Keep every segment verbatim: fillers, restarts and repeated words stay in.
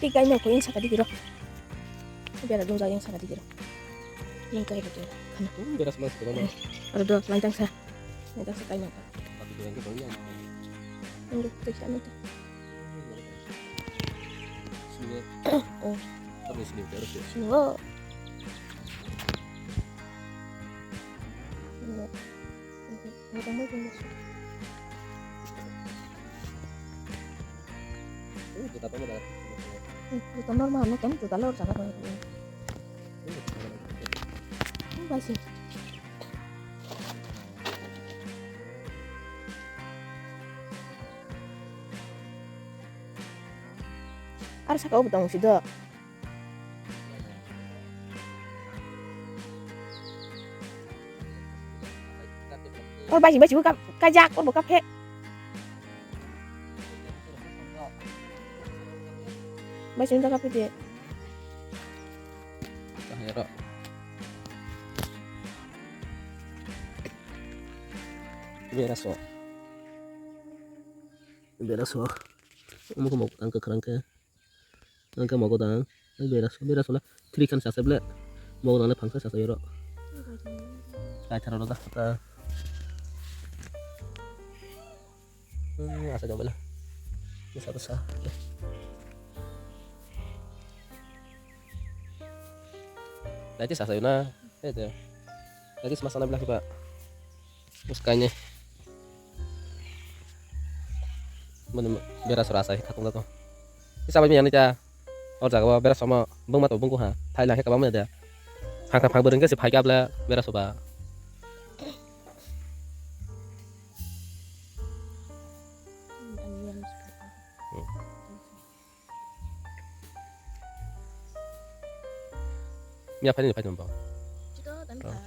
Tik kaino ko yang saka digiro. Bera dong yang saka digiro. Yang kai betul. Khana. Bera sama sih, mama. Ada dua, lain tangsa. Lain tangsa kaino. Tapi yang kedua yang. Yang kedua, tuh, sana tuh. Sini. Oh. Tapi sini, terus ya. Sini, oh. Iya. Iya, tambah, tambah. Ini juta apa, Mas? Hmm, juta normal, nah, kan juta lor jaga banyak. Ini juta normal. Hmm, masih. Ar saka ubo tong si do. Or baji baji ka, kajak or bo kaphe. Baji ka kaphe de. Kahero. Bera so. Bera so. Omo khe mok ang kwkhwrang khe. Ang khe mogo dang. Ang bera so, bera so la three khan sasa ble. Mogo dang le phangsa sasa yoro. Kaitharo da ta. Hmm, asa jabela. Bisa bisa. Dai ti sasa yuna. Eh de. Dai ti sama sana bila kiba. Muskanya. Mani bera sora asai khatung jato. Isa bai miyani ta. Or jaga o bera sama bungma to bungku ha. Thai lang khe kabam ya da. Phang phang bwrwng khe se phai khe abla bera soba. Miya phai ni phai tong bo. Chito, tani Oh. ta.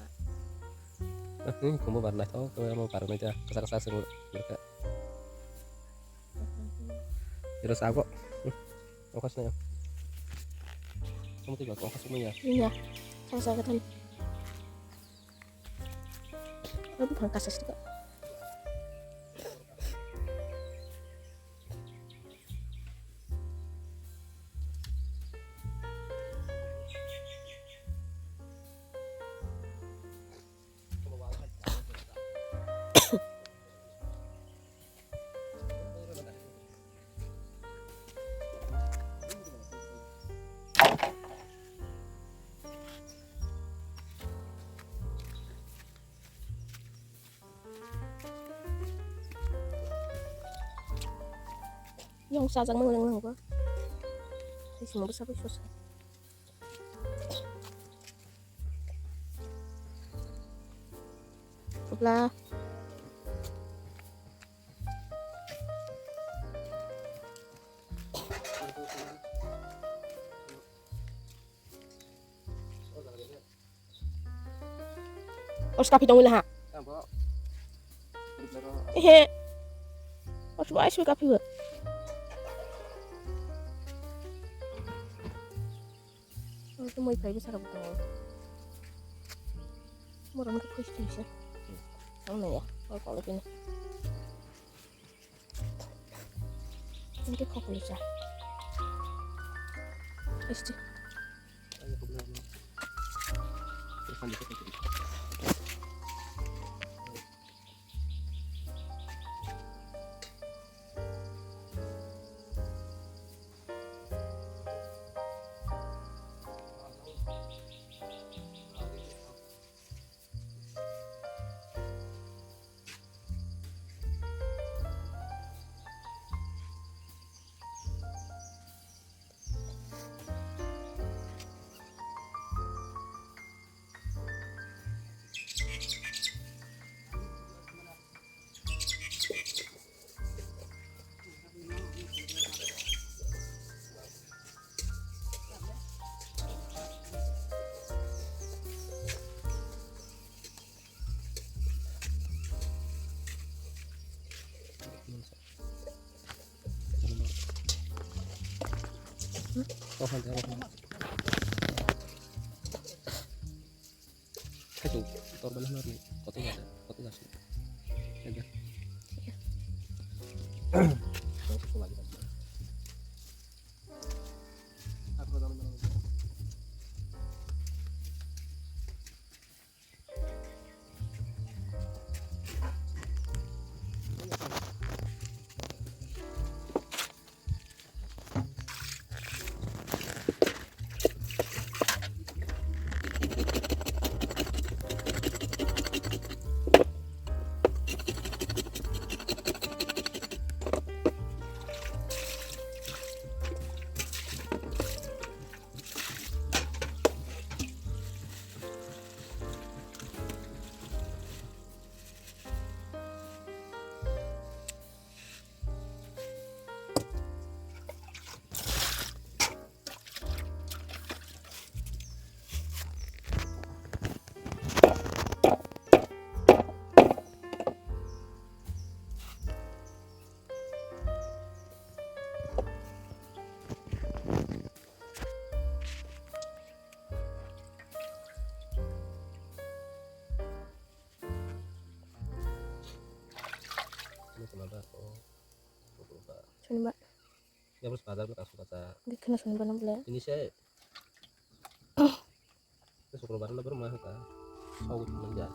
Ah, ni kumbo bar nai to, to mo bar nai ta. Kasa kasa se mo. Iro sa ko. Hmm. Okas na. Kamu tiba ko okas mo ya. Iya. Sang sa ka than. Aduh, phang kasa sih, Kak. Yang sajak mang lang lang ba. Hai semua besar besar. Sebelah. Os kapi tong wila ha. Ehe. Os bai sui kapi wa. Os moi pai besar aku tong. Moron ke kuis tuh sih. Tong ya. Kalau kalau gini. Ini kok lucu. Esti. Kok han, kok han. Kaitu, tor bana nari, koto gasa, koto gasa. Ada. Sonibar. Ya, bos, bazar mo kasu kasa. Di khna sonibar no bole. Ini se. Sukrobar no berma haka. Sawi manja.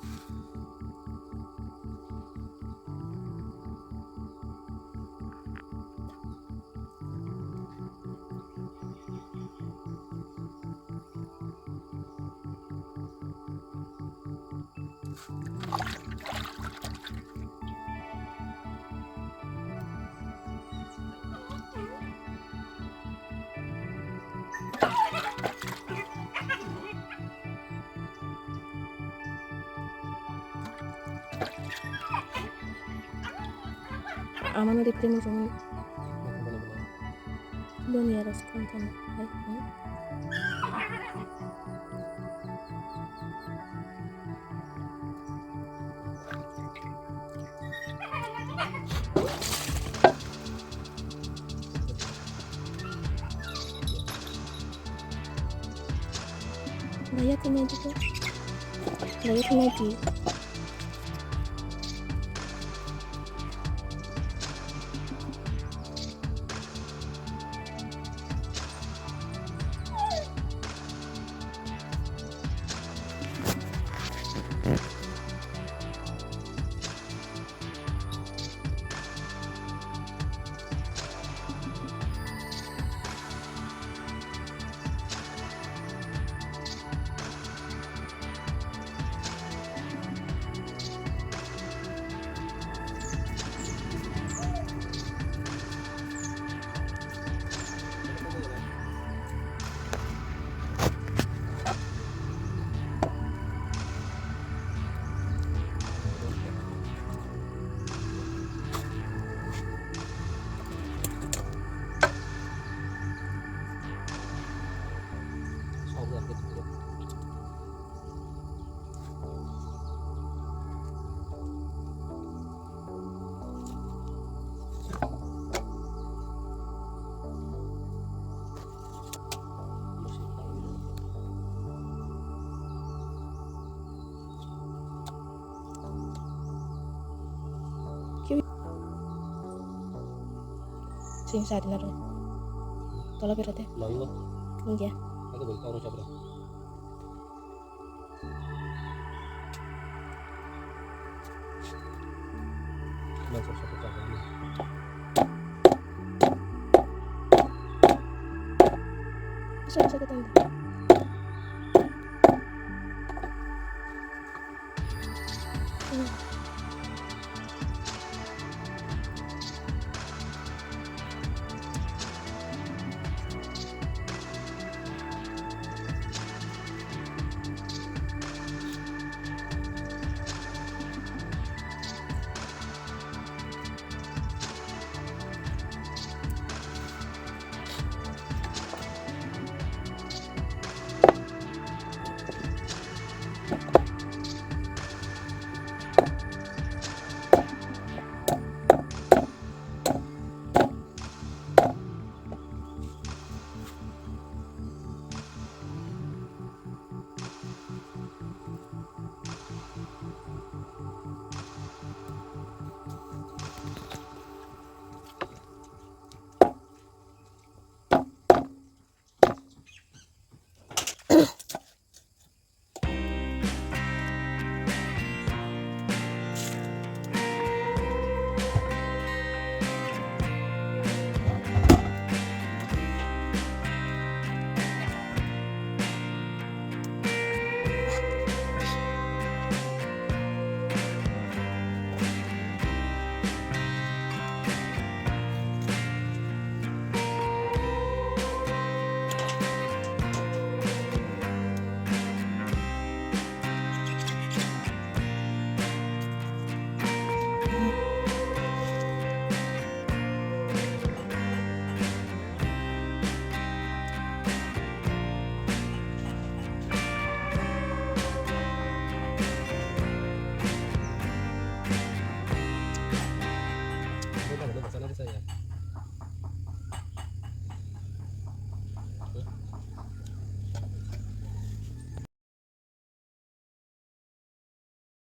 Amano reply mo song. Boni aro skon kan. Daya kena aja tuh. Daya kena aja. Sing sa dinaro. Tola berate. Lalo. India. Aku boleh tahu siapa. Masuk satu tahun. Bisa, bisa ketemu.